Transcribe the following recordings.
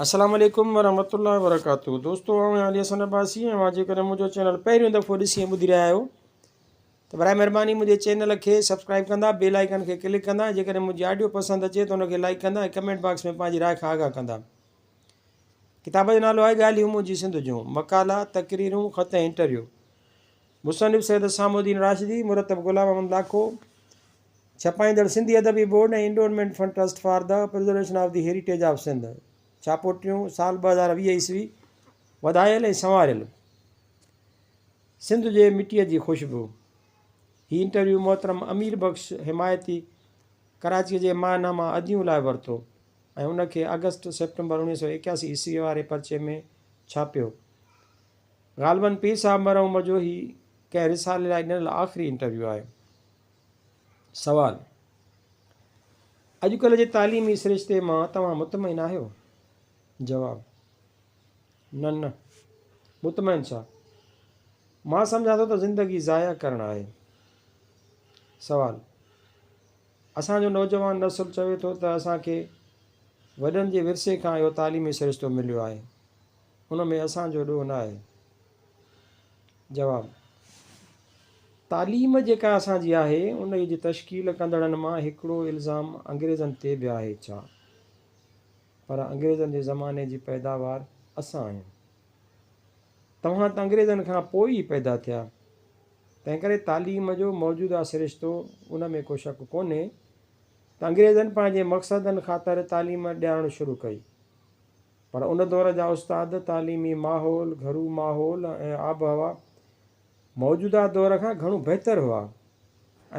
السلام عليڪم ورحمة الله وبرڪاته دوستو آئون آهيان علي حسن عباسي ۽ اوهان جيڪڏهن منهنجو چينل پهريون دفعو ڏسي ۽ ٻڌي رهيا آهيو ته برائي مهرباني منهنجي چينل کي سبسڪرائب ڪندا بيل آئيڪن کي ڪلڪ ڪندا ۽ جيڪڏهن منهنجي آڊيو پسند اچي ته ان کي لائڪ ڪندا ۽ ڪمينٽ باڪس ۾ پنهنجي راء کان آگاهه ڪندا ڪتاب جو نالو آهي ڳالهيون منهنجي سنڌ جون مقالا تقريرون خط ۽ انٽرويو مصنف سيد اسام الدين راشدي مرتب غلام احمد لاکو ڇپائيندڙ سنڌي ادبي board ۽ endowment fund trust for the preservation of the heritage of Sindh, ڇاپو ٽيون، سال 2020 عيسوي، وڌايل ۽ سنواريل. سنڌ جي مٽيء جي خوشبو. هي انٽرويو محترم امير بخش حمايتي ڪراچيء جي ماهنامه اديون لاء ورتو ۽ ان کي آگسٽ سيپٽمبر 1981 عيسويء واري پرچي ۾ ڇاپيو. غالباً پير صاحب مرحوم جو هي ڪنهن رسالي لاء ڏنل آخري انٽرويو آهي. سوال، اڄڪلهه جي تعليمي سرشتي مان توهان مطمئن آهيو؟ جواب، نه نه، مطمئن ڇا؟ مان سمجهان ٿو ته زندگي ضايع ڪرڻ آهي. سوال، اسان جو نوجوان نسل چوي ٿو ته اسان کي وڏن جي ورثي کان اهو تعليمي سرشتو مليو آهي، ان ۾ اسان جو ڏوهه نه آهي. جواب، تعليم جيڪا اسان جي آهي انهيء جي تشڪيل ڪندڙن مان هڪڙو الزام انگريزن تي به آهي ڇا؟ پر انگريزن جي زماني جي پيداوار اسان آهيون. توهان ته انگريزن کان پوء ئي پيدا ٿيا. تنهنڪري تعليم جو موجوده سرشتو ان ۾ ڪو شڪ ڪونهي ته انگريزن پنهنجي مقصدن خاطر تعليم ڏيارڻ شروع ڪئي. پر ان دور جا استاد، تعليمي ماحول، گهرو ماحول ۽ آبهوا موجوده دور کان گهڻو بهتر هئا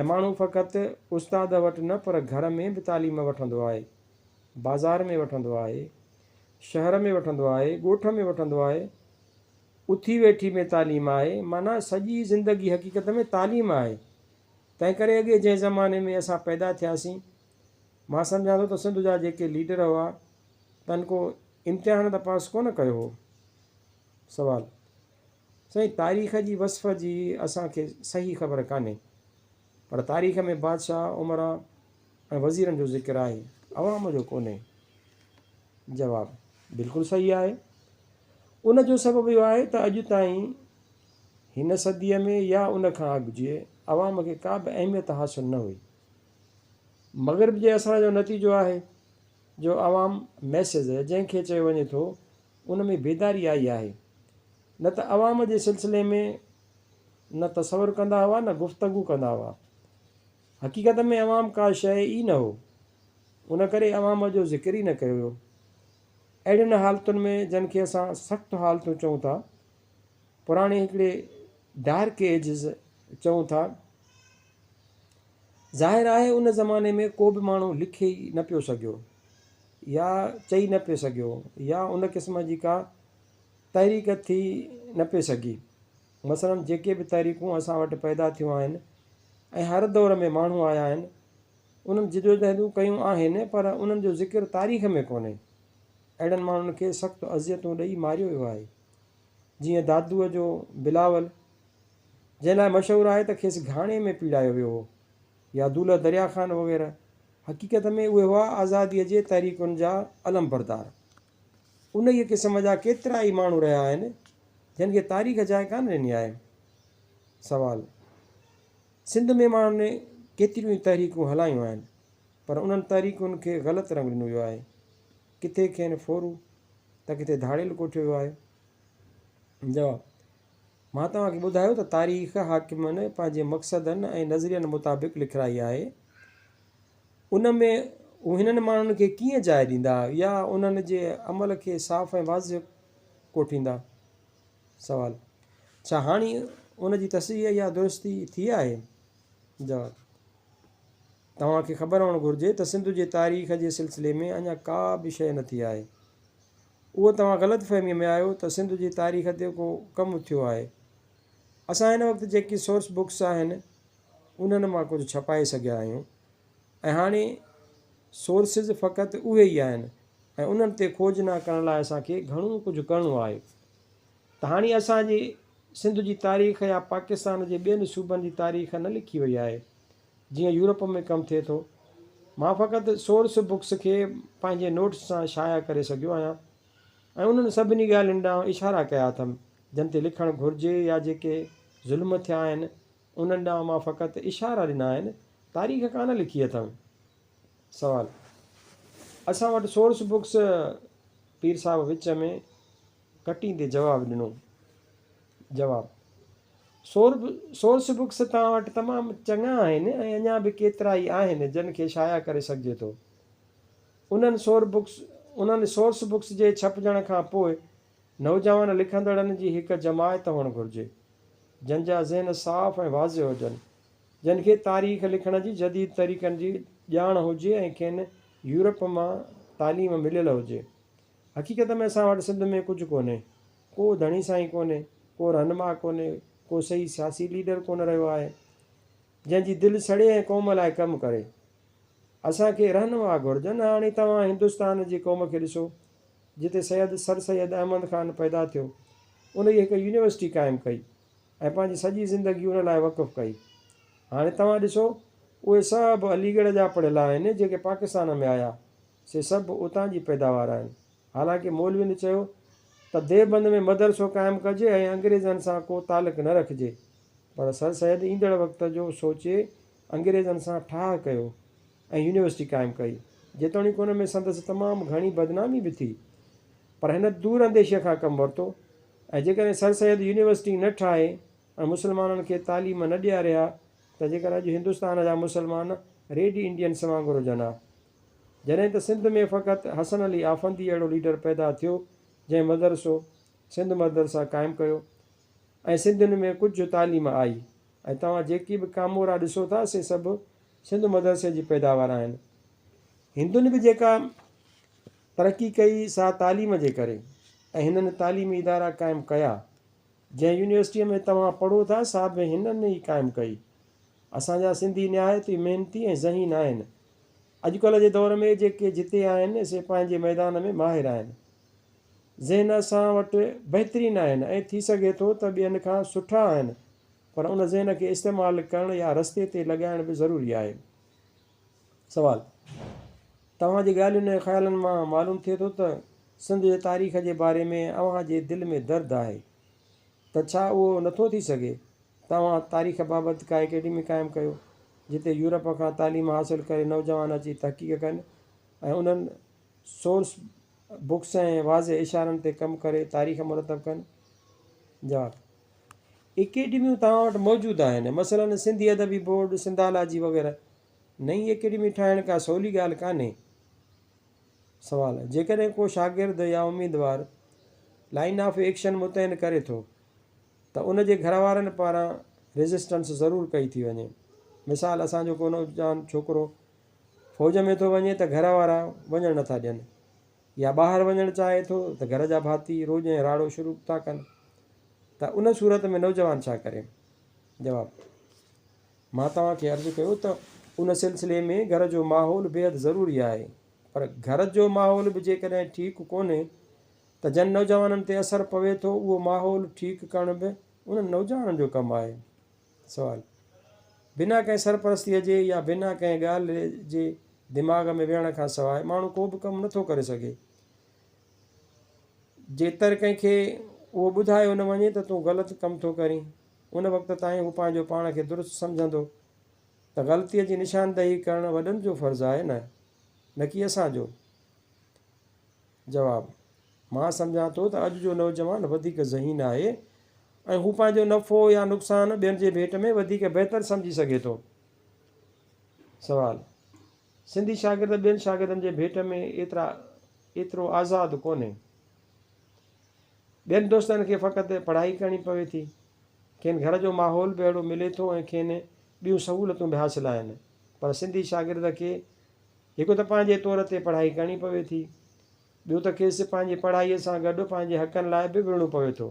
۽ ماڻهو فقط استاد وٽ نه پر گهر ۾ به تعليم وٺندو آهي، بازار ۾ وٺندو آهي، شهر ۾ وٺندو آهي، ڳوٺ ۾ وٺندو آهي، اٿي ويٺي ۾ تعليم آهي، معنيٰ سڄي زندگي حقيقت ۾ تعليم آهي. تنهنڪري اڳي جنهن زماني ۾ اسان پيدا ٿياسين، مان سمجهان ٿو ته سنڌ جا جيڪي ليڊر هئا، تن ڪو امتحان ته پاس ڪونه ڪيو هو. سوال، سائين تاريخ جي وصف جي اسان کي صحيح خبر ڪانهي، پر تاريخ ۾ بادشاهه، امراء ۽ وزيرن جو ذڪر آهي، عوام جو ڪونهي. جواب، بلڪل صحيح آهي. ان جو سبب اهو آهي ته اڄ تائين هن صديء ۾ يا ان کان اڳ جي عوام کي ڪا به اهميت حاصل نه هئي. مغرب جي اثر جو نتيجو آهي جو عوام Masses جنهن کي چيو وڃي ٿو ان ۾ بيداري آئي آهي نه ته عوام جي سلسلي ۾ نه تصور ڪندا هئا نه گفتگو ڪندا هئا. حقيقت ۾ عوام ڪا شيء ئي نه هو ان ڪري عوام جو ذڪر ئي نه ڪيو ويو. اهڙين حالتن ۾ جن کي اسان سخت حالتون چئون ٿا پراڻي هڪڙي ڊارڪ ايجز چئون ٿا ظاهر آهي ان زماني ۾ ڪو به ماڻهو لکي ئي نه پيو سگهيو يا چئي نه پئي سگهيو يا ان قسم جي ڪا تحريڪ ٿي نه پئي سگهي. مثلاً جيڪي به تحريڪون اسان وٽ پيدا ٿيون آهن ۽ هر دور ۾ ماڻهو آيا آهن انهن جدوجهدون ڪيون آهن پر انهن جو ذڪر تاريخ ۾ ڪونهي. اهڙن ماڻهن کي سخت اذيتون ڏئي ماريو ويو آهي. جيئن دادوء جو بلاول جنهن لاء مشهور آهي ته کيس گهاڻي ۾ پيڙايو ويو هو يا دولهه دريا خان وغيره حقيقت ۾ اهي هئا آزاديء جي تحريڪن جا علمبردار. انهيء قسم جا ڪيترا ئي ماڻهو رهيا آهن، جن کي تاريخ جاء ڪانه ڏني آهي. سوال، سنڌ ۾ ماڻهن ڪيتريون ئي تحريڪون هلايون آهن، پر انهن تحريڪن کي غلط رنگ ڏنو ويو آهي. ڪٿي کين ڦورو ته ڪٿي ڌاڙيل ڪوٺيو ويو آهي. جواب، مان توهان کي ٻڌايو ته تاريخ حاڪمن پنهنجي مقصدن ۽ نظرين مطابق لکرائي آهي. ان ۾ هو هنن ماڻهن کي ڪيئن جاء ڏيندا يا انهن جي عمل کي صاف ۽ واضح ڪوٺيندا؟ سوال، ڇا هاڻي ان جي تصحيح يا درستي ٿي آهي؟ جواب، توهان کي خبر هئڻ گهرجي ته سنڌ جي تاريخ جي سلسلي ۾ اڃا ڪا به شيء نه ٿي آهي. اهو توهان غلط فهميء ۾ آهيو ته سنڌ جي تاريخ تي ڪو ڪم ٿيو آهي. اسان هن وقت جيڪي سورس بڪس آهن انهن مان ڪجهه ڇپائي سگهيا آهيون ۽ هاڻي سورسز فقط اهي ئي آهن ۽ انهن تي کوجنا ڪرڻ لاء اسان کي گهڻو ڪجهه ڪرڻو آهي ته هاڻي اسان جي سنڌ جي تاريخ يا پاڪستان جي ٻين صوبن جي تاريخ نه لکي وئي آهي. جيئن يورپ ۾ ڪم ٿئي ٿو. مان فقط سورس بڪس کي پنهنجي نوٽس سان شايع ڪري سگهيو آهيان. ۽ انهن سڀني ڳالهين ڏانهن اشارا ڪيا اٿم، جن تي لکڻ گهرجي يا جيڪي ظلم ٿيا آهن، انهن ڏانهن مان فقط اشارا ڏنا آهن، تاريخ ڪانه لکي اٿم. سوال، اسان وٽ سورس بڪس پير صاحب وچ ۾ ڪٽيندي جواب ڏنو. جواب، سورس بڪس توهان وٽ تمام چڱا آهن ۽ اڃا به ڪيترائي آهن جن کي شايع ڪري سگهجي ٿو. انهن انهن سورس بڪس جي ڇپجڻ کان پوء نوجوان لکندڙن جي هڪ جماعت هئڻ گهرجي، جن جا ذهن صاف ۽ واضح هجن، جن کي تاريخ لکڻ جي جديد طريقن جي ڄاڻ هجي ۽ کين يورپ مان تعليم مليل هجي. حقيقت ۾ اسان وٽ سنڌ ۾ ڪجهه ڪونهي. ڪو ڌڻي سائين ڪونهي، ڪو رهنما ڪونهي، ڪو صحيح سياسي ليڊر ڪونه رهيو آهي، جنهن جي دل سڙي ۽ قوم لاء ڪم ڪري. اسان کي رهنما گهرجن. هاڻي توهان هندستان جي قوم کي ڏسو، جتي سيد سر سيد احمد خان پيدا ٿيو، انهيء هڪ يونيورسٽي قائم ڪئي ۽ پنهنجي سڄي زندگي ان لاء وقف ڪئي. هاڻي توهان ڏسو، اهي سڀ علي ڳڙهه جا پڙهيل آهن، جيڪي پاڪستان ۾ آيا، سي سڀ اتان جي پيداوار آهن. حالانڪه مولوين چيو ته ديوبند ۾ مدرسو قائم ڪجي ۽ انگريزن سان ڪو تعلق نه رکجي، پر سر سيد ايندڙ وقت جو سوچي انگريزن سان ٺاهه ڪيو ۽ يونيورسٽي قائم ڪئي. جيتوڻيڪ ان ۾ سندس تمام گهڻي بدنامي به ٿي، پر هن دور انديشيء کان ڪم ورتو ۽ جيڪڏهن سر سيد يونيورسٽي نه ٺاهي ۽ مسلمانن کي تعليم نه ڏياري ها ته جيڪر اڄ هندستان جا مسلمان ريڊ انڊينس وانگر هجن ها. جڏهن ته سنڌ ۾ فقط حسن علي آفندي اهڙو ليڊر پيدا ٿيو جنهن مدرسو، سنڌ مدرسه، قائم ڪيو ۽ سنڌين ۾ ڪجهه تعليم آئي ۽ توهان جيڪي به ڪامورا ڏسو ٿا سي سڀ سنڌ مدرسي جي پيداوار آهن. هندن به جيڪا ترقي ڪئي سا تعليم جي ڪري ۽ هنن تعليمي ادارا قائم ڪيا. جنهن يونيورسٽيء ۾ توهان پڙهو ٿا سا به هنن ئي قائم ڪئي. اسان جا سنڌي نهايت ئي محنتي ۽ ذهين آهن. اڄڪلهه جي دور ۾ جيڪي جتي آهن سي پنهنجي ميدان ۾ ماهر آهن. ذهن اسان وٽ بهترين آهن ۽ ٿي سگهي ٿو ته ٻين کان سٺا آهن پر ان ذهن کي استعمال ڪرڻ يا رستي تي لڳائڻ به ضروري آهي. سوال، توهان جي ڳالهين ۽ خيالن مان معلوم ٿئي ٿو ته سنڌ جي تاريخ جي باري ۾ اوهان جي دل ۾ درد آهي ته ڇا اهو نٿو ٿي سگهي ته اوهان تاريخ بابت ڪا اڪيڊمي قائم ڪيو جتي يورپ کان تعليم حاصل ڪري نوجوان اچي تحقيق ڪن ۽ انهن سورس بڪس ۽ واضح اشارن تي ڪم ڪري تاريخ مرتب ڪن؟ جواب، اڪيڊميون توهان وٽ موجود آهن، مثلاً سنڌي ادبي بورڊ، سنڌالاجي وغيره. نئين اڪيڊمي ٺاهڻ ڪا سولي ڳالهه ڪانهي. سوال، جيڪڏهن ڪو شاگرد يا اميدوار لائين آف ايڪشن متعين ڪري ٿو ته ان جي گهر وارن پاران ريزسٽنس ضرور ڪئي ٿي وڃي. مثال اسان جو ڪو نوجوان ڇوڪرو فوج ۾ ٿو وڃي ته گهر وارا وڃڻ نٿا ڏين يا ٻاهر وڃڻ چاهي ٿو ته گهر جا ڀاتي روڄ ۽ راڙو شروع ٿا ڪن ته ان صورت ۾ نوجوان ڇا ڪري؟ جواب، مان توهان کي عرض ڪيو ته ان سلسلي ۾ گهر جو ماحول بيحد ضروري آهي پر گهر جو ماحول به جيڪڏهن ٺيڪ ڪونهي ته جن نوجوانن تي اثر پوي ٿو اهو ماحول ٺيڪ ڪرڻ به انهن نوجوانن جو ڪم آهي. سوال، بنا ڪنهن سرپرستيء جي يا بنا ڪنهن ڳالهه جي دماغ ۾ ويهڻ کان سواء ماڻهو ڪو به ڪم نٿو ڪري سگهي. جيتر ڪنهن کي اهو ٻڌايو نه وڃي ته تون غلط ڪم ٿو ڪرين، ان وقت تائين هو پنهنجو پاڻ کي درست سمجهندو ته غلطيء جي نشاندهي ڪرڻ وڏن جو فرض آهي نه نڪي اسان جو. جواب، مان سمجهان ٿو ته اڄ جو نوجوان وڌيڪ ذهين آهي ۽ هو پنهنجو نفعو يا نقصان ٻين جي ڀيٽ ۾ وڌيڪ بهتر سمجهي سگهي ٿو. سوال، سنڌي شاگرد ٻين شاگردن جي ڀيٽ ۾ ايترا ايترو آزاد ڪونهي. ٻين دوستن کي فقط پڙهائي ڪرڻي پوي ٿي. کين گهر جو ماحول به اهڙو ملي ٿو ۽ کين ٻيون سهولتون به حاصل آهن. پر سنڌي شاگرد کي هڪ ته پنهنجي طور تي پڙهائي ڪرڻي پوي ٿي، ٻيو ته کيس پنهنجي پڙهائيء سان گڏ پنهنجي حقن لاء به وڙهڻو پوي ٿو،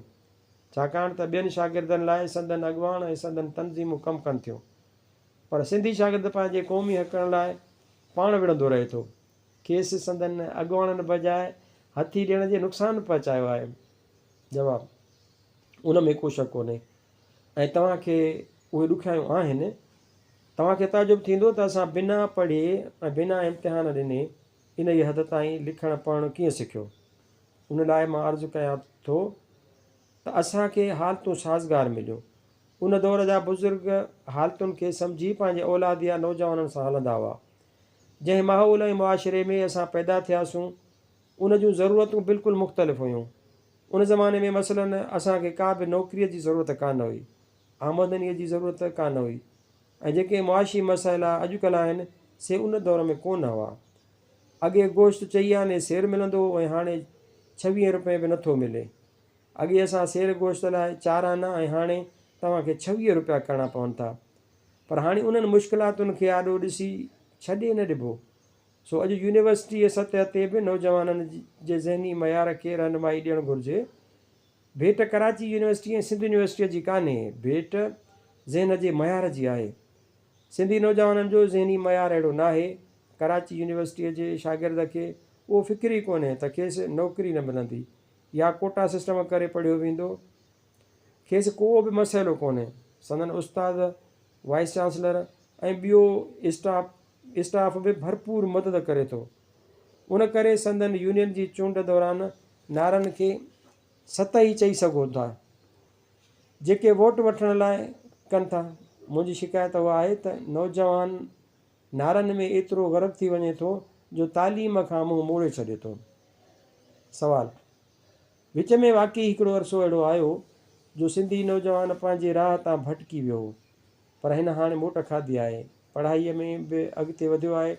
ڇاڪاڻ ته ٻين شاگردن لاء سندن اڳواڻ ۽ سندن تنظيمون ڪم ڪن ٿيون، پر سنڌي شاگرد پنهنجي قومي حقن لاء پاڻ وڙهندو رهي ٿو. کيس سندن اڳواڻن بجاء هٿي ڏيڻ جي نقصان پهچايو آهي. جواب، ان ۾ ڪو شڪ ڪونهي ۽ توهان کي اهي ڏکيائيون آهن. توهان کي تعجب ٿيندو ته اسان بنا پڙهي ۽ بنا امتحان ڏني انهيء حد تائين لکڻ پڙهڻ ڪيئن سکيو. ان لاء مان عرض ڪيان ٿو ته اسان کي حالتون سازگار مليون. ان دور جا بزرگ حالتن کي سمجهي پنهنجي اولاد يا نوجوانن سان هلندا هئا. جنهن ماحول ۽ معاشري ۾ اسان پيدا ٿياسون، ان جون ضرورتون بلڪل مختلف هيون. ان زماني ۾ مثلاً اسان کي ڪا به نوڪريء جي ضرورت ڪانه هئي، آمدنيء جي ضرورت ڪانه هئي ۽ جيڪي معاشي مسئلا اڄڪلهه آهن، سي ان دور ۾ ڪونه هئا. اڳي گوشت چئي آني سير ملندو هو ۽ هاڻي ڇويهين روپين به نٿو ملي. اڳي اسان سير گوشت لاء چار آنا ۽ هاڻي توهان کي 26 روپيا ڪرڻا پون ٿا. پر هاڻي انهن مشڪلاتن کي آڏو ڏسي ڇڏي نه ڏبو. سو اڄ يونيورسٽيء سطح تي به نوجوانن جي ذهني معيار کي رهنمائي ڏيڻ گهرجي. ڀيٽ ڪراچي يونيورسٽي ۽ سنڌ يونيورسٽيء جي ڪانهي، ڀيٽ ذهن جي معيار جي آهي. سنڌي نوجوانن جو ذهني معيار اهڙو ناهي. ڪراچي يونيورسٽيء جي شاگرد کي اهو فڪر ئي ڪونهي ته کيس نوڪري نه ملندي يا ڪوٽا سسٽم ڪري پڙهيو ويندو. کيس ڪو به مسئلو ڪونهي. سندن استاد، وائيس چانسلر ۽ ٻيو اسٽاف به ڀرپور مدد ڪري ٿو. ان ڪري سندن يونين جي چونڊ دوران نعرن کي سطحي چئي سگهو ٿا. جيڪي ووٽ وٺڻ لاء ڪن ٿا. منهنجي شڪايت اها آهي ته نوجوان نعرن ۾ ايترو غرق ٿي وڃي ٿو جو تعليم کان منهن موڙي ڇڏي ٿو. سوال، وچ ۾ واقعي هڪڙو عرصو اهڙو آيو جو سنڌي نوجوان پنهنجي راهه تان ڀٽڪي ويو هو پر هن هاڻي موٽ کاڌي آهي، پڙهائيء ۾ به اڳتي وڌيو آهي،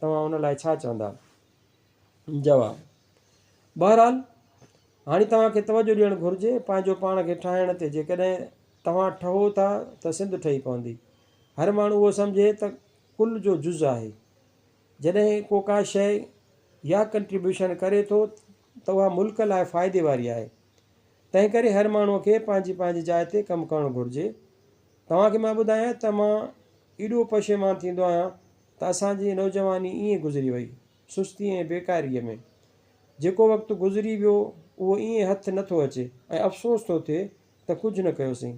توهان ان لاء ڇا چوندا؟ جواب، بهرحال هاڻي توهان کي توجهه ڏيڻ گهرجي پنهنجو پاڻ کي ٺاهڻ تي جيڪڏهن توهان ٺهو ٿا ته سنڌ ٺهي پوندي. هر ماڻهو اهو سمجهي ته ڪل جو جز آهي. جڏهن ڪو ڪا شيء يا ڪنٽريبيوشن ڪري ٿو ته اها ملڪ لاء فائدي واري آهي. تنهنڪري هر ماڻهو کي پنهنجي پنهنجي جاء تي ڪم ڪرڻ گهرجي. توهان کي مان ٻڌايان ته مان ايڏو پشيمان ٿيندو آهيان ته اسان جي نوجواني ائين گذري وئي. سستي ۽ بيڪاريء ۾ جيڪو وقت گذري ويو، اهو ائين هٿ نه ٿو اچي ۽ افسوس ٿو ٿئي ته ڪجهه نه ڪيوسين.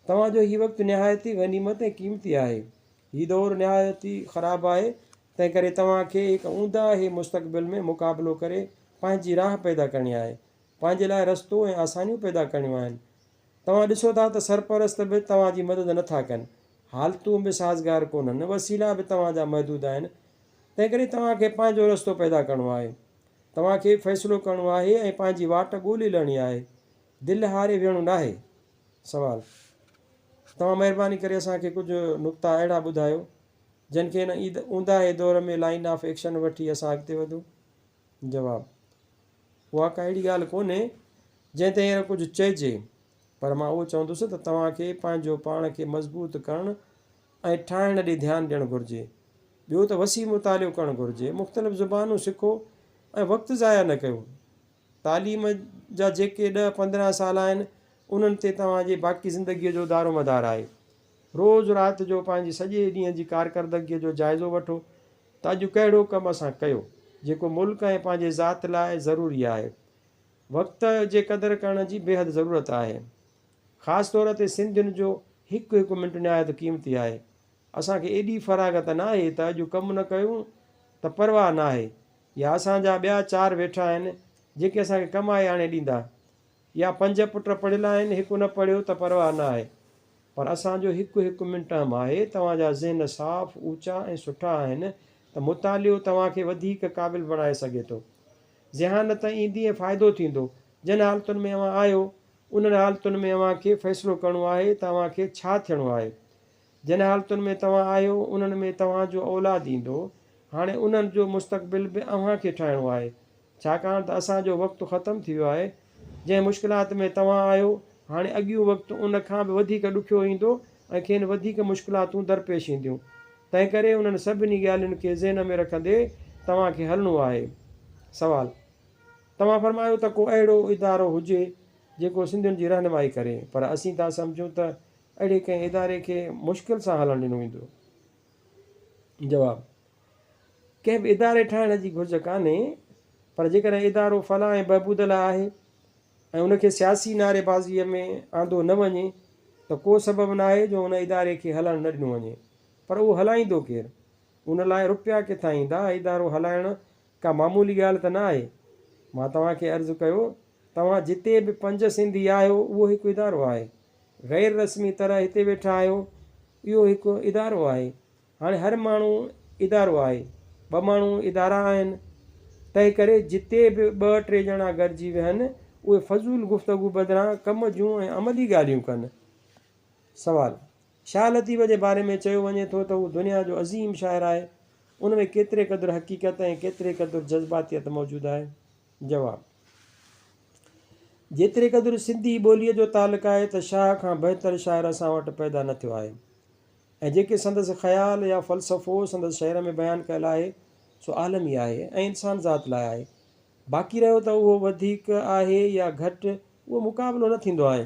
توهان جو هي وقت نهايت ئي غنيمت ۽ قيمتي آهي. هي دور نهايت ئي خراب آهي، تنهنڪري توهان کي هڪ اونداهي مستقبل ۾ مقابلو ڪري پنهنجي راهه پيدا ڪرڻي آهي، پنهنجي لاء رستو ۽ آسانيون پيدا ڪرڻيون آهن. توهان ڏسو ٿا ته سرپرست به توهان جي مدد نه ٿا ڪن، حالتون به سازگار ڪونهن، وسيلا به توهان جا محدود آهن، تنهنڪري توهان کي پنهنجو رستو پيدا ڪرڻو آهي. توهان کي فيصلو ڪرڻو آهي ۽ پنهنجي واٽ ڳولي لهڻي آهي. دل هاري ويهڻو ناهي. سوال، توهان مهرباني ڪري اسان کي ڪجهه نقطا اهڙا ٻڌايو، جن کي هن اونداهي دور ۾ لائين آف ايڪشن وٺي اسان اڳتي وڌون؟ جواب، اها ڪا اهڙي ڳالهه ڪونهي، جنهن تي هينئر ڪجهه چئجي، پر مان اهو چوندس ته توهان کي پنهنجو پاڻ کي مضبوط ڪرڻ ۽ ٺاهڻ ڏي ڌيان ڏيڻ گهرجي. ٻيو ته وسيع مطالعو ڪرڻ گهرجي. مختلف زبانون سکو ۽ وقت ضايع نه ڪيو. تعليم جا جيڪي ڏهه 15 سال آهن، انهن تي توهان جي باقي زندگيء جو دارومدار آهي. روز رات جو پنهنجي سڄي ڏينهن جي ڪارڪردگيء جو جائزو وٺو ته اڄ ڪهڙو ڪم اسان ڪيو، جيڪو ملڪ ۽ پنهنجي ذات لاء ضروري آهي. وقت جي قدر ڪرڻ جي بيحد ضرورت آهي. خاص طور تي سنڌين جو هڪ هڪ منٽ نهايت قيمتي آهي. اسان کي ايڏي فراغت ناهي ته اڄ ڪم نه ڪيون ته پرواهه ناهي يا اسان جا ٻيا چار ويٺا آهن جيڪي اسان کي ڪمائي آڻي ڏيندا يا پنج پٽ پڙهيل آهن هڪ نه پڙهيو ته پرواهه ناهي پر اسان جو هڪ هڪ منٽ اهم آهي. توهان جا ذهن صاف، اوچا ۽ سٺا آهن ته مطالعو توهان کي وڌيڪ قابل بڻائي سگهي ٿو. ذهانت ايندي ۽ فائدو ٿيندو. جن حالتن ۾ اوهان آهيو انهن حالتن ۾ اوهان کي فيصلو ڪرڻو آهي ته اوهان کي ڇا ٿيڻو آهي. جن حالتن ۾ توهان آهيو، انهن ۾ توهان جو اولاد ايندو. هاڻي انهن جو مستقبل به اوهان کي ٺاهڻو آهي. ڇاڪاڻ ته اسان جو وقت ختم ٿي ويو آهي. جنهن مشڪلات ۾ توهان آهيو، هاڻي اڳيون وقت ان کان به وڌيڪ ڏکيو ايندو ۽ کين وڌيڪ مشڪلاتون درپيش اينديون. تنهنڪري انهن سڀني ڳالهين کي ذهن ۾ رکندي توهان کي هلڻو آهي. سوال. توهان فرمايو ته ڪو اهڙو ادارو هجي جيڪو سنڌين جي رهنمائي ڪري پر اسين ٿا سمجهون ته اهڙي ڪنهن اداري کي مشڪل سان هلڻ ڏنو ويندو. جواب، ڪنهن به اداري ٺاهڻ جي گهرج ڪانهي پر جيڪڏهن ادارو فلاح ۽ بهبود لاء آهي ۽ ان کي سياسي نعري بازيء ۾ آندو نه وڃي ته ڪو سبب ناهي جو ان اداري کي هلڻ نه ڏنو وڃي پر اهو هلائيندو ڪير؟ ان لاء رپيا ڪٿان ايندا؟ ادارو هلائڻ ڪا معمولي ڳالهه ته نه آهي. مان توهان کي عرض ڪيو، توهان جتي به پنج سنڌي آهيو، اهو هڪ ادارو آهي. غير رسمي طرح هتي ويٺا آهيو، اهو هڪ ادارو آهي. هاڻي هر ماڻهو ادارو آهي، ٻه ماڻهو ادارا آهن، تنهنڪري جتي به ٻه ٽي ڄڻا گڏجي ويهن، اهي فضول گفتگو بدران ڪم جون ۽ عملي ڳالهيون ڪن. سوال، شاهه لطيف جي باري ۾ چيو وڃي ٿو ته هو دنيا جو عظيم شاعر آهي، ان ۾ ڪيتري قدر حقيقت ۽ ڪيتري قدر جذباتيت موجود آهي؟ جواب، جيتري قدر سنڌي ٻوليء جو تعلق آهي ته شاهه کان بهتر شاعر اسان وٽ پيدا نه ٿيو آهي ۽ جيڪي سندس خيال يا فلسفو سندس شعر ۾ بيان ڪيل آهي سو عالمي آهي ۽ انسان ذات لاء آهي. باقي رهيو ته اهو وڌيڪ آهي يا گهٽ اهو مقابلو نه ٿيندو آهي.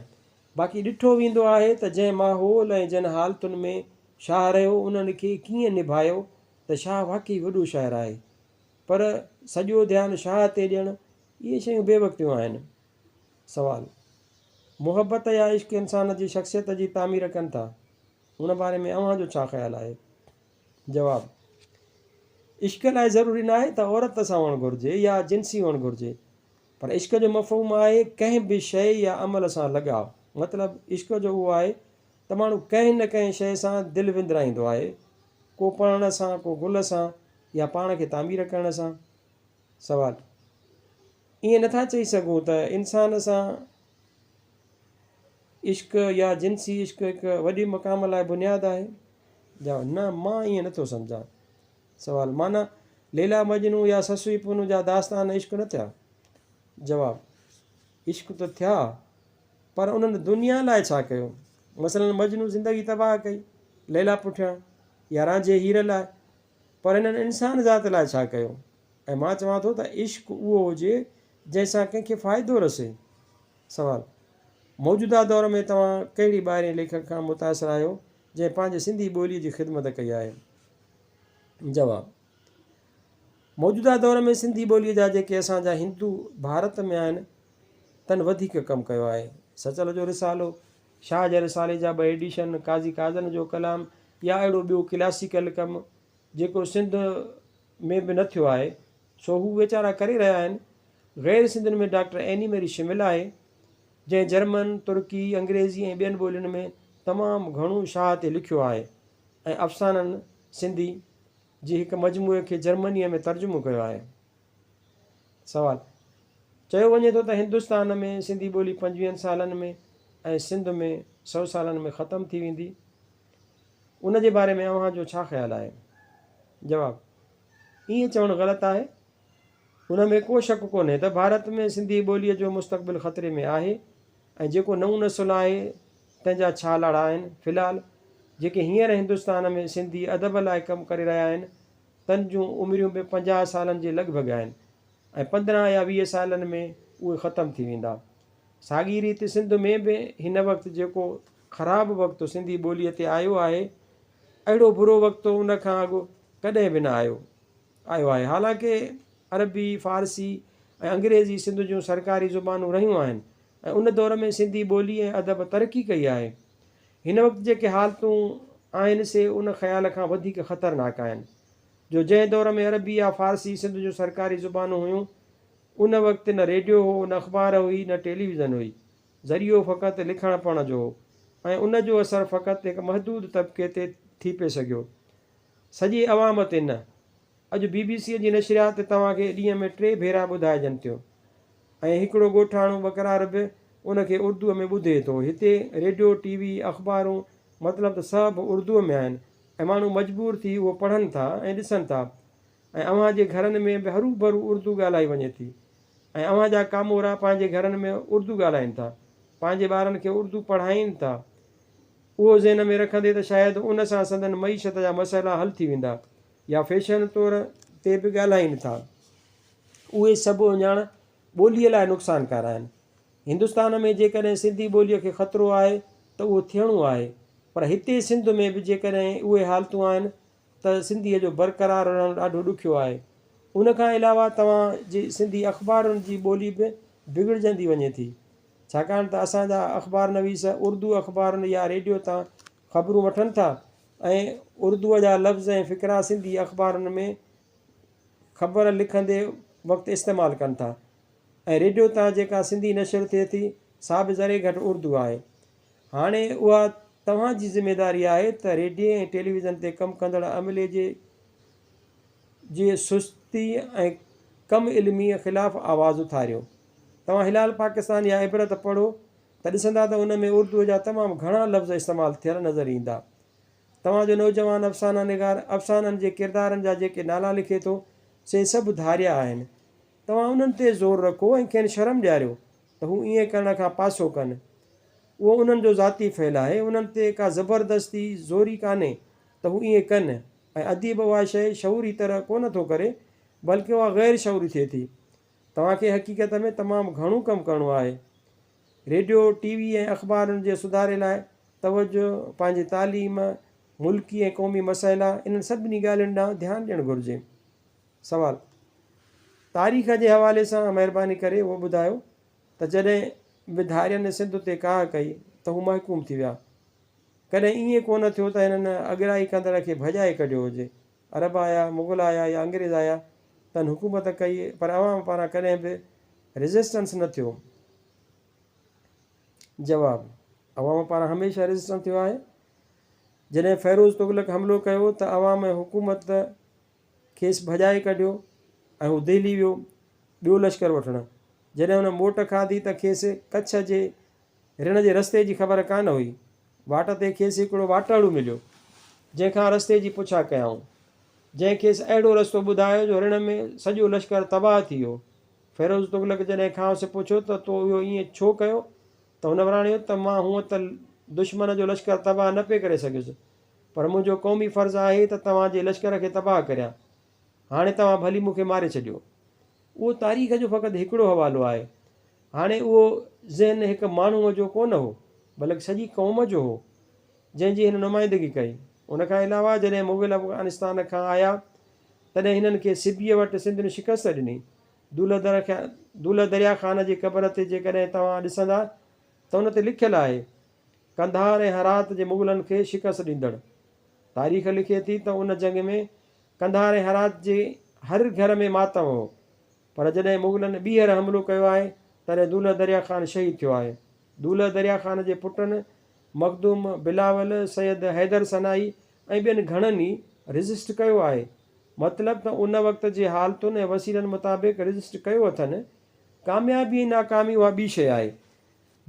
باقي ڏٺو ويندو آهي ته جنهن ماحول ۽ جن حالتن ۾ شاهه رهيو انهن کي ڪيئن نڀايو ته شاهه واقعي وڏو شاعر آهي. پر سڄو ڌيان شاهه تي ڏيڻ، اهي شيون بي وقتيون آهن. سوال، محبت يا عشق انسان جي شخصيت جي تعمير ڪن ٿا، ان باري ۾ اوهان جو ڇا خيال آهي؟ جواب، عشق لاء ضروري ناهي ته عورت سان هئڻ گهرجي يا جنسي هئڻ گهرجي، پر عشق جو مفهوم آهي ڪنهن به شيء يا عمل سان لڳاء، مطلب عشق جو اهو آهي ته ماڻهو ڪنهن نه ڪنهن شيء سان دل وندرائيندو آهي، ڪو پڙهڻ سان، ڪو گل سان يا پاڻ کي تعمير ڪرڻ سان. سوال، ائين نٿا چئي سگهون ته انسان سان عشق يا جنسي عشق هڪ وڏي مقام لاء بنياد آهي؟ جواب، نه، مان ائين نٿو سمجهان. سوال، معنيٰ ليليٰ مجنون يا سسئي پنهون جا داستان عشق نه ٿيا؟ جواب، عشق ته ٿيا پر انهن دنيا لاء ڇا ڪيو؟ مثلاً مجنون زندگي تباهه ڪئي ليليٰ پٺيان يا رانجهي هير لاء پر هنن انسان ذات لاء ڇا ڪيو؟ ۽ مان چوان ٿو ته عشق اهو هجي جنهن سان ڪنهن کي فائدو رسي. سوال، موجوده دور ۾ توهان ڪهڙي ٻاهرين ليکڪ کان متاثر آهيو جنهن پنهنجي سنڌي ٻوليء جي خدمت ڪئي آهي؟ جواب، موجوده دور ۾ سنڌي ٻوليء جا جيڪي اسان جا هندو ڀارت ۾ آهن تن وڌيڪ ڪم ڪيو آهي. سچل جو رسالو، شاهه جي رسالي جا ٻه ايڊيشن، قاضي قاضن جو ڪلام يا اهڙو ٻيو ڪلاسيڪل ڪم جيڪو سنڌ ۾ به نه ٿيو آهي، سو هو ويچارا ڪري رهيا آهن. غير سنڌين ۾ ڊاڪٽر ايني ميري شمل آهي، جنهن جرمن، ترڪي، انگريزي ۽ ٻين ٻولين ۾ تمام گهڻو شاهه تي لکيو آهي ۽ افسانن، سنڌي، جي هڪ مجموعي کي جرمنيء ۾ ترجمو ڪيو آهي. سوال، چيو وڃي ٿو ته هندستان ۾ سنڌي ٻولي پنجويهن سالن ۾ ۽ سنڌ ۾ سئو سالن ۾ ختم ٿي ويندي. ان جي باري ۾ اوهان جو ڇا خيال آهي؟ جواب، ائين چوڻ غلط آهي. ان ۾ ڪو شڪ ڪونهي ته ڀارت ۾ سنڌي ٻوليء جو مستقبل خطري ۾ آهي ۽ جيڪو نئون نسل آهي تنهن جا ڇا لاڙا آهن. في الحال جيڪي هينئر هندستان ۾ سنڌي ادب لاء ڪم ڪري رهيا آهن تن جون عمريون به 50 سالن جي لڳ ڀڳ آهن ۽ 15 يا 20 سالن ۾ اهي ختم ٿي ويندا. ساڳي ريت سنڌ ۾ به هن وقت جيڪو خراب وقت سنڌي ٻوليء تي آيو آهي، اهڙو برو وقت ان کان اڳ ڪڏهن به نه آيو آيو آهي. حالانڪه عربي، فارسي ۽ انگريزي سنڌ جون سرڪاري زبانون رهيون آهن ۽ ان دور ۾ سنڌي ٻولي ۽ ادب ترقي ڪئي آهي. هن وقت جيڪي حالتون آهن سي ان خيال کان وڌيڪ خطرناڪ آهن، جو جنهن دور ۾ عربي يا فارسي سنڌ جون سرڪاري زبانون هيون، ان وقت نه ريڊيو هو، نه اخبار هئي، نه ٽيليويزن هئي. ذريعو فقط لکڻ پڙهڻ جو هو ۽ ان جو اثر فقط هڪ محدود طبقي تي ٿي پئي سگهيو، سڄي عوام تي نه. اڄ بي بي سيء جي نشريات توهان کي ڏينهن ۾ ٽي ڀيرا ٻڌائجن ٿيون ۽ هڪڙو ڳوٺاڻو ٻڪرار به ان کي اردوء ۾ ٻڌي ٿو. هتي ريڊيو، ٽي وي، اخبارون مطلب ته سڀ اردوء ۾ آهن ۽ ماڻهو مجبور ٿي اهو پڙهن ٿا ۽ ڏسن ٿا ۽ اوهان جي گهرن ۾ به هروڀرو اردو ڳالهائي وڃي ٿي ۽ اوهان جا ڪامورا پنهنجي گهرن ۾ اردو ڳالهائين ٿا، پنهنجي ٻارن کي اردو پڙهائين ٿا. اهو ذهن ۾ رکندي ته شايد ان سان سندن معيشت جا مسئلا حل ٿي ويندا يا فيشن طور تي به ڳالهائين ٿا. اهي سڀ اهڃاڻ ٻوليء لاء نقصانڪار آهن. هندستان ۾ جيڪڏهن سنڌي ٻوليء کي خطرو آهي ته اهو ٿيڻو آهي پر هتي سنڌ ۾ به جيڪڏهن اهي حالتون آهن ته سنڌيء جو برقرار رهڻ ڏاڍو ڏکيو آهي. ان کان علاوه توهان جي سنڌي اخبارن جي ٻولي به بگڙجندي وڃي ٿي. ڇاڪاڻ ته اسان جا اخبار نويس اردو اخبارن يا ريڊيو تان خبرون وٺن ٿا ۽ اردوء جا لفظ ۽ فقرا سنڌي اخبارن ۾ خبر لکندي وقت استعمال ڪن ٿا. ۽ ريڊيو تان جيڪا سنڌي نشر ٿئي ٿي، سا به ذري گهٽ اردو آهي. هاڻي اها توهان جي ذميداري آهي ته ريڊيي ۽ ٽيليويزن تي ڪم ڪندڙ عملي جي جي سستي ۽ ڪم علميء خلاف آواز اٿاريو. توهان هلال پاڪستان يا عبرت پڙهو ته ڏسندا ته ان ۾ اردوء جا تمام گهڻا لفظ استعمال ٿيل نظر ايندا. توهان جو نوجوان افسانه نگار افسانن جي ڪردارن جا جيڪي نالا لکي ٿو، سي سڀ ڌاريا آهن. توهان انهن تي زور رکو ۽ کين شرم ڏياريو ته هو ائين ڪرڻ کان پاسو ڪن. اهو انهن جو ذاتي فعل آهي، انهن تي ڪا زبردستي، زوري ڪانهي ته هو ائين ڪن ۽ اديب اها شيء شعوري طرح ڪونه ٿو ڪري، بلڪه اها غير شعوري ٿئي ٿي. توهان کي حقيقت ۾ تمام گهڻو ڪم ڪرڻو آهي. ريڊيو، ٽي وي ۽ اخبارن جي سڌاري لاء توجهه، پنهنجي تعليم، ملڪي ۽ قومي مسئلا، انهن سڀني ڳالهين ڏانهن ڌيان ڏيڻ گهرجي. سوال، تاريخ جي حوالي سان مهرباني ڪري اهو ٻڌايو ته جڏهن به ڌارين سنڌ تي ڪاهه ڪئي ته هو محڪوم ٿي ويا. ڪڏهن ائين ڪونه ٿيو ته هنن اڳرائي ڪندڙ کي ڀڄائي ڪڍيو هجي. عرب آيا، مغل آيا يا انگريز آيا تن حڪومت ڪئي پر عوام پاران ڪڏهن به ريزسٽنس نه ٿيو. جواب، عوام پاران هميشه ريزسٽنس ٿيو آهي. جڏهن فيروز تغلق حملو ڪيو ته عوام ۽ حڪومت کيس ڀڄائي ڪڍيو ۽ هو دهلي ويو ٻيو لشڪر وٺڻ. جڏهن هن موٽ کاڌي ته کيس ڪڇ جي رڻ جي رستي جي خبر ڪانه هئي. واٽ تي کيس هڪڙو واٽهڙو مليو، جنهن کان رستي جي پڇا ڪيائون. جنهن کيس اهڙو رستو ٻڌايو جو رڻ ۾ سڄو لشڪر تباهه ٿي ويو. فيروز تغلق جڏهن کانئس پڇيو ته تو اهو ائين ڇو ڪيو؟ ته هن وراڻيو ته مان هونء ته دشمن جو لشڪر تباهه نه پئي ڪري سگهيس، پر منهنجو قومي فرض آهي ته توهان جي لشڪر کي تباهه ڪريان. هاڻي توهان ڀلي مون کي ماري ڇڏيو. اهو تاريخ جو فقط هڪڙو حوالو آهي. هاڻي اهو ذهن هڪ ماڻهوء جو ڪونه هو، بلڪ سڄي قوم جو هو، جنهن جي هن نمائندگي ڪئي. ان کان علاوه جڏهن مغل افغانستان کان آيا، تڏهن هنن کي سبيء وٽ سنڌين شڪست ڏني. دولهه دريا خان جي قبر تي جيڪڏهن توهان ڏسندا ته ان تي لکيل آهي، قنڌار ۽ هرات جي مغلن کي شڪست ڏيندڙ. تاريخ لکي ٿي ته ان جنگ ۾ قنڌار ۽ هرات جي هر گهر ۾ ماتم هو. پر جڏهن مغلن ٻيهر حملو ڪيو آهي، تڏهن دولهه دريا خان شهيد ٿيو آهي. دولهه دريا خان جي پٽن مخدوم بلاول، سيد حيدر سنائي ۽ ٻين گهڻن ئي ريزسٽ ڪيو آهي. مطلب ته ان وقت جي حالتن ۽ وسيلن مطابق ريزسٽ ڪيو اٿن. ڪاميابي ۽ ناڪامي اها ٻي شيء آهي.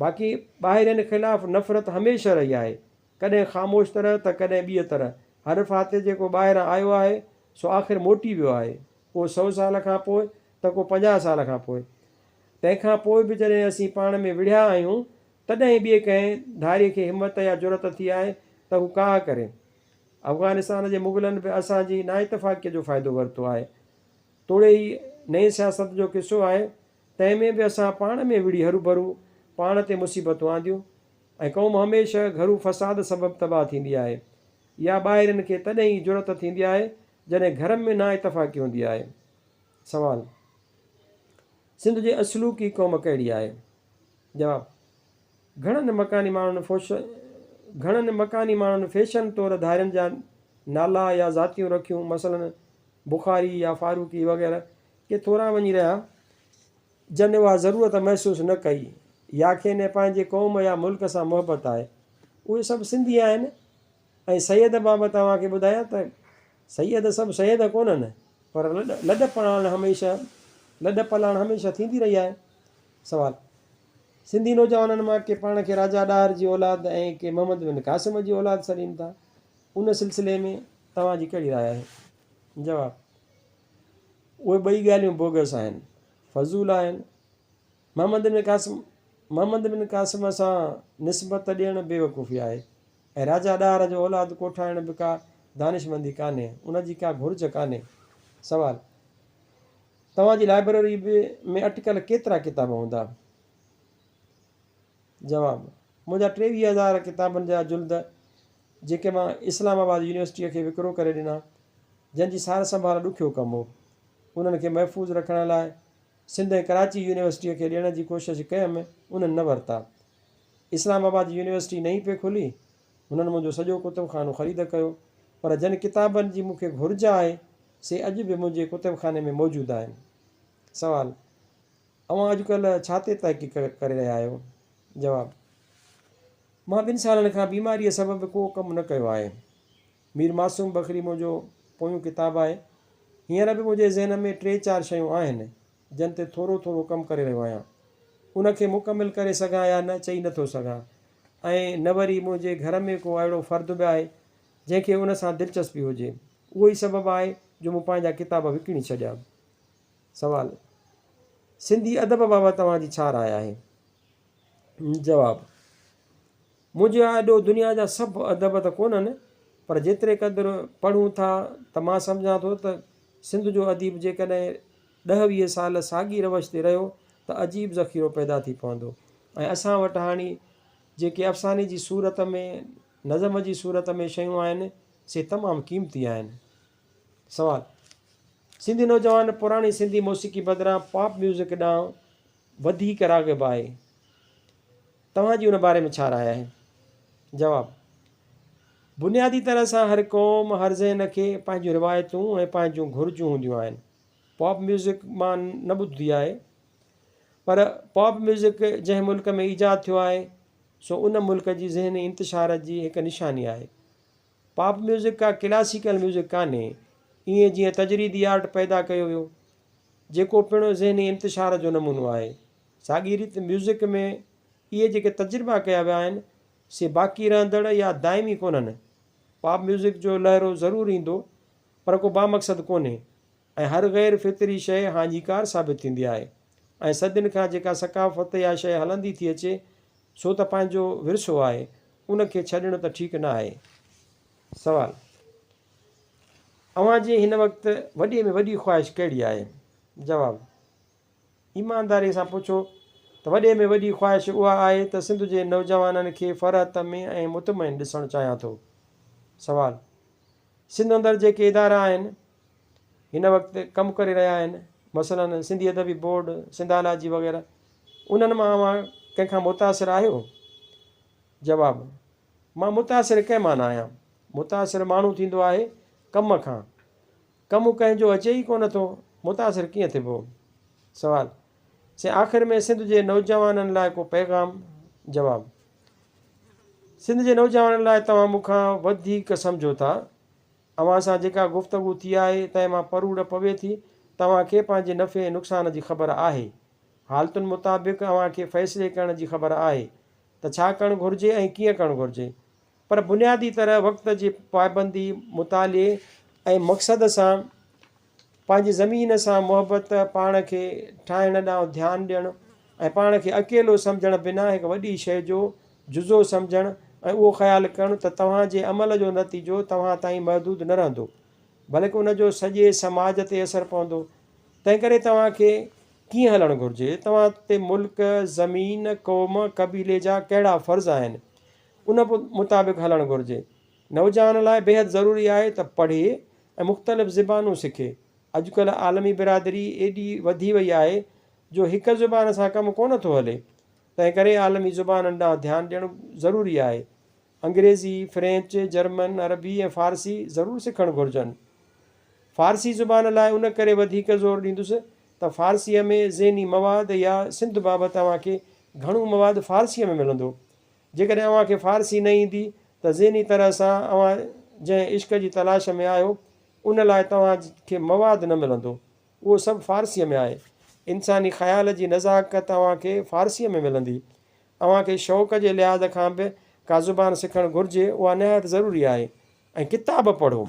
باقي ٻاهرين خلاف نفرت هميشه رهي آهي، ڪڏهن خاموش طرح ته ڪڏهن ٻيء طرح. هر فاتح جيڪو ٻاهران آيو آهي، سو آخر موٽي ويو آهي. ڪو سئو سال کان پوء ته ڪو 50 سال کان پوء. تنهن کان پوء به جڏهن اسين پاڻ ۾ وڙهيا آهيون، تڏهن ٻئي ڪنهن ڌارئي کي همت يا جرئت ٿي آهي ته هو ڪاهه ڪري. افغانستان جي مغلن به اسان جي نااتفاقيء جو فائدو ورتو آهي. توڙي هي نئين سياست جو قصو آهي، تنهن ۾ به اسان پاڻ ۾ وڙهي هروڀرو پاڻ تي مصيبتون آنديون ۽ قوم هميشه گهرو فساد سبب تباهه ٿيندي آهي يا ٻاهرين کي تڏهن ئي جرئت ٿيندي آهي جڏهن گهر ۾ نااتفاقي هوندي آهي. سوال، سنڌ جي اصلوڪي قوم ڪهڙي آهي؟ جواب، گهڻن مڪاني ماڻهن فوش گهڻن مڪاني ماڻهن فيشن طور ڌارين جا نالا يا ذاتيون رکيون مثلاً بخاري يا فاروقي وغيره ڪي ٿورا وڃي رهيا، جن اها ضرورت محسوس نه ڪئي يا کين پنهنجي قوم يا ملڪ سان محبت آهي، اهي سڀ سنڌي آهن ۽ سيد بابت اوهان کي ٻڌايان ته سيد سڀ سيد ڪونهن پر لڏ پلاڻ هميشه لڏ پلاڻ هميشه ٿيندي رهي آهي. سوال، سنڌي نوجوانن مان ڪي پاڻ کي راجا ڏاهر جي اولاد ۽ ڪي محمد بن قاسم جي اولاد سڏين ٿا، ان سلسلي ۾ توهان جي ڪهڙي راء آهي؟ جواب، اهي ٻئي ڳالهيون بوگس آهن، فضول آهن. محمد بن قاسم محمد بن قاسم سان نسبت ڏيڻ بيوقوفي آهي ۽ راجا ڏاهر جو اولاد ڪوٺائڻ به ڪا دانشمندي ڪانهي، ان جي ڪا گهرج ڪانهي. سوال، توهان جي لائبريري ۾ اٽڪل ڪيترا ڪتاب هوندا؟ جواب، منهنجا 23,000 ڪتابن جا جلد جيڪي مان اسلام آباد يونيورسٽيء کي وڪرو ڪري ڏنا، جن جي سار سنڀال ڏکيو ڪم هو. انهن کي محفوظ رکڻ لاء سنڌ ۽ ڪراچي يونيورسٽيء کي ڏيڻ جي ڪوشش ڪيم، انهن نه ورتا. اسلام آباد جي يونيورسٽي نئين پئي کلي، هنن منهنجو سڄو ڪتب خانو خريد ڪيو، پر جن ڪتابن جي مون کي گهرج آهي، سي اڄ به منهنجي ڪتب خاني ۾ موجود آهن. سوال. اوهان اڄڪلهه ڇا تي تحقيق ڪري رهيا آهيو؟ جواب، مان ٻن سالن کان بيماريء سبب ڪو ڪم نه ڪيو آهي. مير معصوم بکري منهنجو پويون ڪتاب آهي. هينئر به منهنجي ذهن ۾ ٽي چار شيون آهن، جن تي ٿورو ٿورو ڪم ڪري رهيو آهيان. ان کي مڪمل ڪري سگهان يا نه چئي نه ٿو سگهان ۽ نه وري منهنجي گهر ۾ ڪو اهڙو فرد به آهي، جنهن کي ان سان دلچسپي هجي. اهو ئي سبب آهي جو مون پنهنجا ڪتاب وڪڻي ڇڏيا. سوال، سنڌي ادب بابت توهان جي ڇا راء آهي؟ جواب، منهنجي آڏو دنيا جا سڀ ادب ته ڪونهن، پر جيتري قدر پڙهون ٿا ته مان سمجهان ٿو ته سنڌ جو اديب جيڪڏهن ڏهه 20 سال ساڳي روش تي رهيو ته عجيب ذخيرو پيدا ٿي پوندو ۽ اسان وٽ هاڻي جيڪي افساني جي صورت ۾، نظم جي صورت ۾ شيون آهن، سي تمام قيمتي آهن. سوال، سنڌي نوجوان پراڻي سنڌي موسيقي بدران پاپ ميوزڪ ڏانهن وڌيڪ راغب آهي. توهان جي ان باري ۾ ڇا راء آهي؟ جواب، بنيادي طرح سان هر قوم، هر ذهن کي پنهنجون روايتون ۽ پنهنجون گهرجون هونديون آهن. پاپ ميوزڪ مان نه ٻڌي آهي، پر پاپ ميوزڪ جنهن ملڪ ۾ ايجاد ٿيو آهي، سو ان ملڪ جي ذهني انتشار جي هڪ نشاني آهي. پاپ ميوزڪ ڪا ڪلاسيڪل ميوزڪ ڪانهي، ائين جيئن تجريدي آرٽ پيدا ڪيو ويو، جيڪو پڻ ذهني انتشار جو نمونو آهي. ساڳي ريت ميوزڪ ۾ اهي جيڪي تجربا ڪيا ويا آهن، سي باقي رهندڙ يا دائمي ڪونهن. پاپ ميوزڪ جو لهرو ضرور ايندو، پر ڪو بامقصد ڪونهي ۽ هر غير فطري شيء هاڃيڪار ثابت ٿيندي آهي ۽ صدين کان جيڪا ثقافت يا شيء هلندي ٿي اچي، سو ته پنهنجو ورثو آهي، ان کي ڇڏڻ ته ٺيڪ نه آهي. سوال، اوهان جي هن وقت وڏي ۾ وڏي خواهش ڪهڙي آهي؟ جواب، ايمانداريء سان پڇو ته وڏي ۾ وڏي خواهش اها آهي ته سنڌ جي نوجوانن کي فرحت ۾ ۽ مطمئن ڏسڻ چاهيان ٿو. سوال، سنڌ اندر جيڪي ادارا آهن، هن وقت ڪم ڪري رهيا آهن، مثلاً سنڌي ادبي بورڊ، سنڌالاجي وغيره، انهن مان اوهان ڪنهن کان متاثر آهيو؟ جواب، مان متاثر ڪنهن مان نه آهيان. متاثر ماڻهو ٿيندو آهي ڪم کان. ڪم ڪنهن جو اچي ئي ڪونه ٿو، متاثر ڪيئن ٿبو؟ سوال، سائين آخر ۾ سنڌ جي نوجوانن لاء ڪو پيغام؟ جواب، سنڌ جي نوجوانن لاء توهان مون کان وڌيڪ سمجهو ٿا. اوهان سان جيڪا گفتگو ٿي آهي، تنهن مان پروڙ پوي ٿي ته اوهان کي پنهنجي نفعي ۽ نقصان جي خبر آهي. حالتن مطابق اوهان کي فيصلي ڪرڻ جي خبر آهي ته ڇا ڪرڻ گهرجي ۽ ڪيئن ڪرڻ گهرجي. پر بنيادي طرح وقت جي پابندي، مطالعي ۽ مقصد سان پنهنجي زمين سان محبت، پاڻ کي ٺاهڻ ڏانهن ڌيان ڏيڻ ۽ پاڻ کي اڪيلو سمجهڻ بنا هڪ وڏي شيء جو جزو سمجهڻ ۽ اهو خيال ڪرڻ ته توهان جي عمل جو نتيجو توهان تائين محدود نه رهندو بلڪ ان جو سڄي سماج تي اثر پوندو تنهنڪري توهان کي ڪيئن هلڻ گهرجي، توهان تي ملڪ، زمين، قوم، قبيلي جا ڪهڙا فرض آهن، ان مطابق هلڻ گهرجي. نوجوان لاء بيحد ضروري آهي ته پڙهي ۽ مختلف زبانون سکي. اڄڪلهه عالمي برادري ايڏي وڌي وئي آهي جو هڪ زبان سان ڪم ڪونه ٿو هلي. تنهنڪري عالمي زبانن ڏانهن ڌيان ڏيڻ ضروري آهي. انگريزي، فرينچ، جرمن، عربي ۽ فارسي ضرور سکڻ گهرجن. فارسي زبان لاء ان ڪري وڌيڪ زور ڏيندس ته فارسيء ۾ ذهني مواد يا سنڌ بابت اوهان کي گهڻو مواد فارسيء ۾ ملندو. جيڪڏهن اوهان کي فارسي نه ايندي ته ذهني طرح سان اوهان جنهن عشق جي تلاش ۾ آهيو، ان لاء توهان کي مواد نه ملندو. اهو سڀ فارسيء ۾ آهي. انساني خيال جي نزاڪت اوهان کي فارسيء ۾ ملندي. اوهان کي شوق جي لحاظ کان به ڪا زبان سکڻ گهرجي، اها نهايت ضروري آهي. ۽ ڪتاب پڙهو.